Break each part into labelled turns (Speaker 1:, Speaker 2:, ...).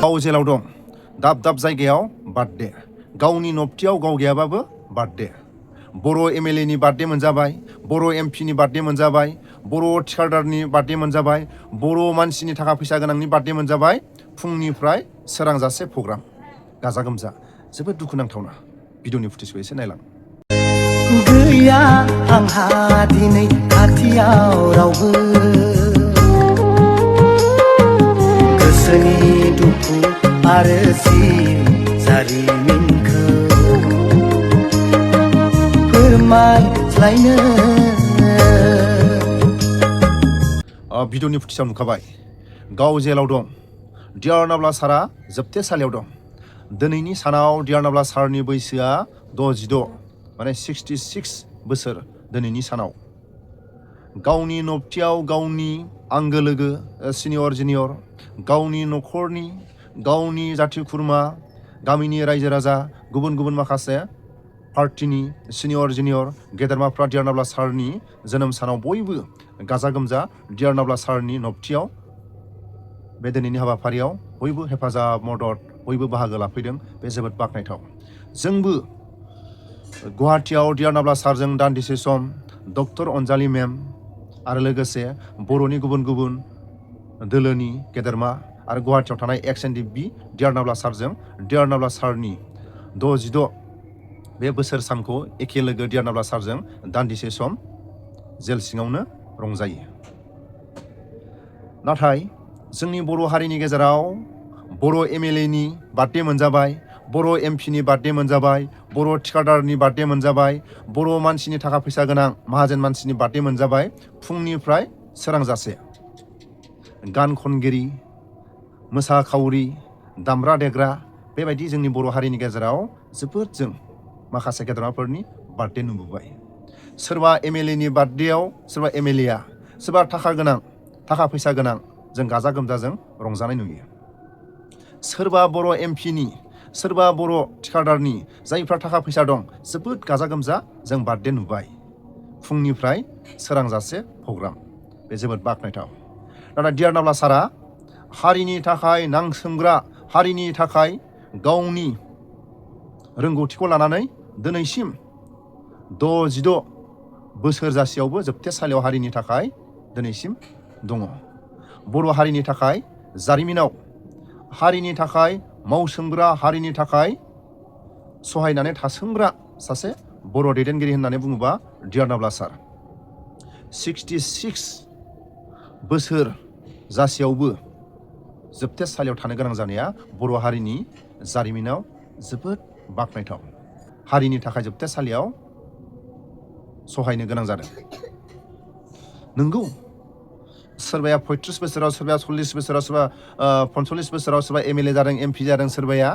Speaker 1: गाव जेलाव दं दाब दाब जायगायाव बार्थडे गावनि नबथियाव गाव गैयाबाबो बार्थडे बर' एमएलए नि बार्थडे मोनजाबाय बर' एमपि नि बार्थडे मोनजाबाय बर' थिखादारनि बार्थडे मोनजाबाय बर' मानसिनि थाखा फैसा गोनांनि बार्थडे मोनजाबाय फुंनिफ्राय सोरांजासे प्रग्राम गाजा गोमजा जोबोद दुखुनांथावना भिडिअनि फुटेजखौ एसे नायलां
Speaker 2: गैया आंहा दिनै खाथियाव रावबो गोसोनि दुखु आरो जारिमिनखौ फोरमायलायनो
Speaker 1: भिडिअनि फुटेजाव नुखाबाय गाव जेलाव दं डियार नाब्ला सारा जोबथेसालियाव दं दिनैनि सानाव डियार नाब्ला सारनि बैसोआ 66 माने 66 बोसोर दिनैनि सानाव गावनि नबथियाव गावनि आंगो लोगो सिनियर जुनियर गावनि न'खरनि गावनि जाथि खुरमा गामिनि रायजो राजा गुबुन गुबुन माखासे पार्टिनि सिनियर जुनियर गेदेरमाफ्रा डियार नाब्ला सारनि जोनोम सानाव बयबो गाजा गोमजा डियार नाब्ला सारनि नबथियाव बे दिनैनि हाबाफारियाव बयबो हेफाजाब मदद बयबो बाहागो लाफैदों बे जोबोद बाख्नायथाव जोंबो गुवाहाटियाव डियार नाब्ला सारजों दान्दिसे सम डक्टर अनजालि मेम आरो लोगोसे बर'नि गुबुन गुबुन दोलोनि गेदेरमा आरो गुवाहाटियाव थानाय एक्स एनडिबि डियार नाब्ला सारजों डियार नाब्ला सारनि 66 बे बोसोर सानखौ एखे लोगो डियार नाब्ला सारजों दान्दिसे सम जेल सिङावनो रंजायो नाथाय जोंनि बर' हारिनि गेजेराव बर' एमएलए नि बार्थडे मोनजाबाय बर' एमपि नि बार्थडे मोनजाबाय बर' थिखादारनि बार्थडे मोनजाबाय बर' मानसिनि थाखा फैसा गोनां माहाजोन मानसिनि बार्थडे मोनजाबाय फुंनिफ्राय सोरांजासे गान खनगिरि मोसाखावरि दामग्रा देग्रा बेबायदि जोंनि बर' हारिनि गेजेराव जोबोद जों माखासे गेदेमाफोरनि बार्थडे नुबोबाय सोरबा एमएलए नि बार्थडेआव सोरबा एमएलए सोरबा थाखा फैसा गोनां जों गाजा गोमजाजों रंजानाय नुयो सोरबा बर' एमपि नि सोरबा बर' थिखादारनि जायफ्रा थाखा फैसा दं जोबोद गाजा गोमजा जों बार्थडे नुबाय फुंनिफ्राय सोरांजासे प्रग्राम बे जोबोद बाख्नायथाव नाथाय डियार नाब्ला सारा हारिनि थाखाय नांसोमग्रा हारिनि थाखाय गावनि रोंगौथिखौ लानानै दिनैसिम 66 बोसोर जासेयावबो जोबथेसालियाव हारिनि थाखाय दिनैसिम दङ बर' हारिनि थाखाय जारिमिनाव हारिनि थाखाय मावसोमग्रा हारिनि थाखाय सहायनानै थासोमग्रा सासे बर' दैदेनगिरि होननानै बुङोबा डियार नाब्ला सार 66 बोसोर जासेयावबो जोबथेसालियाव थानो गोनां जानाया बर' हारिनि जारिमिनाव जोबोद बाख्नायथाव हारिनि थाखाय जोबथेसालियाव सहायनो गोनां जादों नंगौ सोरबाया 35 बोसोराव सोरबाया 40 बोसोराव सोरबा 45 बोसोराव सोरबा एमएलए जादों एमपि जादों सोरबाया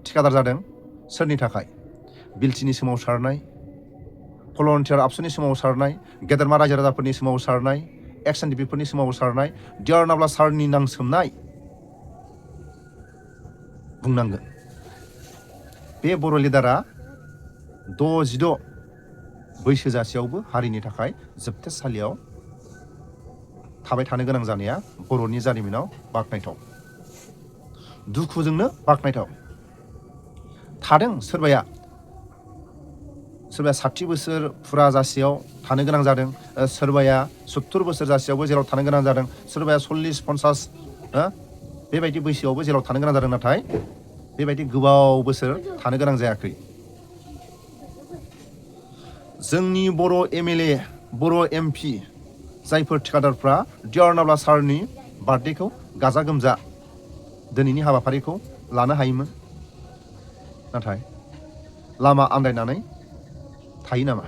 Speaker 1: थिखादार जादों सोरनि थाखाय बिलटिनि सोमावसारनाय भलन्टियार आबसुनि सोमावसारनाय गेदेरमा रायजो राजाफोरनि सोमावसारनाय एक्स एनडिबिफोरनि सोमावसारनाय डियार नाब्ला सारनि नांसोमनाय बुंनांगोन बे बर' लिडारा 66 बैसो जासेयावबो हारिनि थाखाय जोबथेसालियाव थाबाय थानो गोनां जानाया बर'नि जारिमिनाव बाख्नायथाव दुखुजोंनो बाख्नायथाव थादों सोरबाया 60 बोसोर फुरा जासेयाव थानो गोनां जादों सोरबाया 70 बोसोर जासेयावबो जेराव थानो गोनां जादों सोरबाया 40-50 बेबायदि बैसोआवबो जेराव थानो गोनां जादों नाथाय बेबायदि गोबाव बोसोर थानो गोनां जायाखै जोंनि बर' एमएलए बर' एमपि जायफोर थिखादारफ्रा डियार नाब्ला सारनि बार्थडेखौ गाजा गोमजा दिनैनि हाबाफारिखौ लानो हायोमोन नाथाय लामा आन्दायनानै थायो नामा